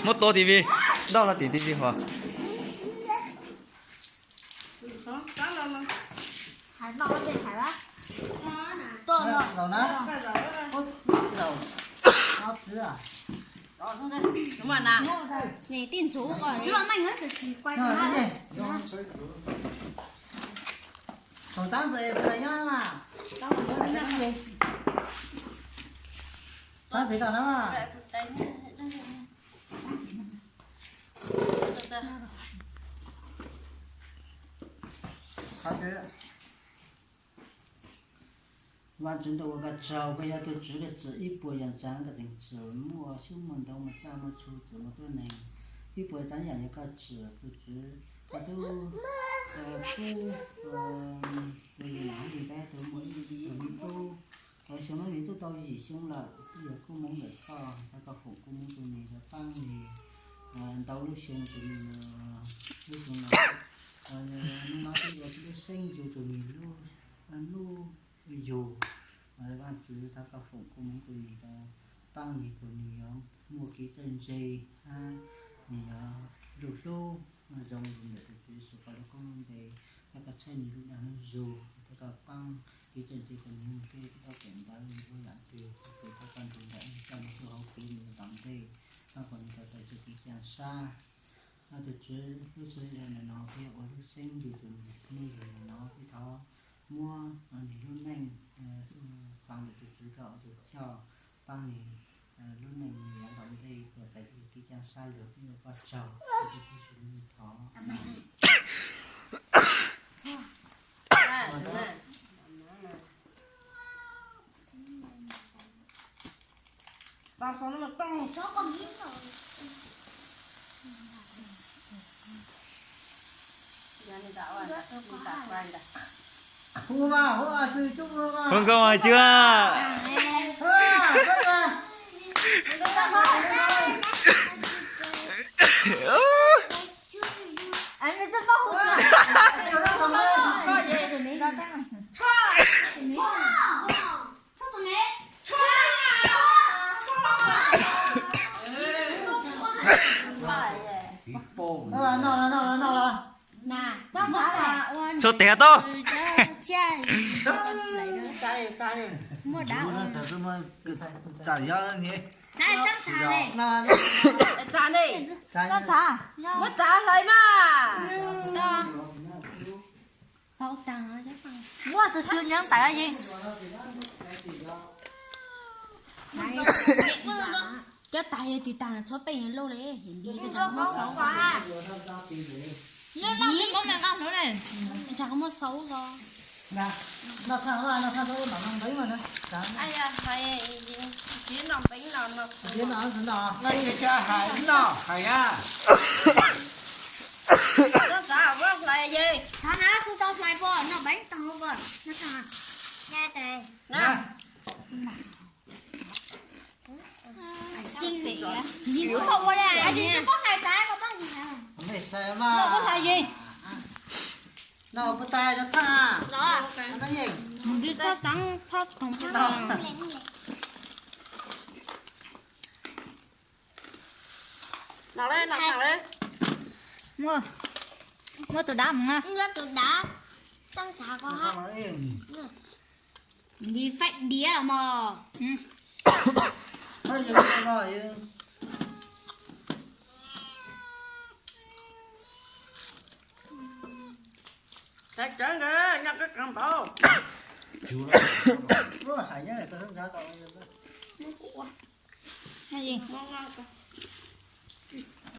Muab tua tivi, nrauj no tim tivi hov. Thaum txaab ntses nyob mas, txaab pem tom na mas. Vaaj tswv ntuj, ua koj tsaug, koj yog tug tswv koj tsim ib puas yaam tsaam koj tseem tsim muaj xyoob muaj ntoo muaj txaj muaj txhu tsim muaj tuab neeg. Ib puas tsaam yaam yog koj tsim tug tswv koj tub, tub, tus yim nam tus ntxhais tug muaj ib tug me tub, xyoo no me tub tau yim xyoo lawm, yog kub moob lawm txoj, thov koj foom kub moob rua nwg, thov paab nwg ntau lub xyoo rua nwg, lub xyoo no, nub no twb ua lub xeeb yug rua nwg lub, lub yug. Vaaj tswv thov koj foom kub moob rua nwg, paab nwg kom nwg yuav muaj kev txawj ntse hab nwg yuav lug hlub zoo rua nwg tus Tswv Yexus koj lub koob lub npe, thov koj tshaib nwg lub dag lub zug, thov koj paab kev txawj ntse kom nwg mus kev tau kawm ntawv ua yaam twg, thov koj nrug ntawm nwg coj nwg tuaj hauv kev nwg tom ntej, thov kom nwg tau txais txuj kev caj sab. Tus Tswv, lub sij hawm no peb yuav ua lub xeeb yug rua nwg, nwg yug no peb thov muab nwg lub neej txaa ntawm tus Tswv koj ua tus choj, paab nwg lub neej nwg yav tom ntej kom txais txuj kev caj sab lug, peb ua koj tsaug, peb ua koj tsaug, thov. Phooj koob hais cwg. Tshuav tes tau. Muab txav hlais mas. Ua tus xwb nyob tais yeej. Cov tais yog tis tas txhob pej yuav lauj le, nti koj tsa muab xaub. Nti koj mam nqa hlub ne, tsa koj muab xaub los. Hais na, tsis tau hlais pom noj npeeb tag pom. Muab tus dab mus na. Li faib diav mog. Tawv ntawd nyob kab qees npaum.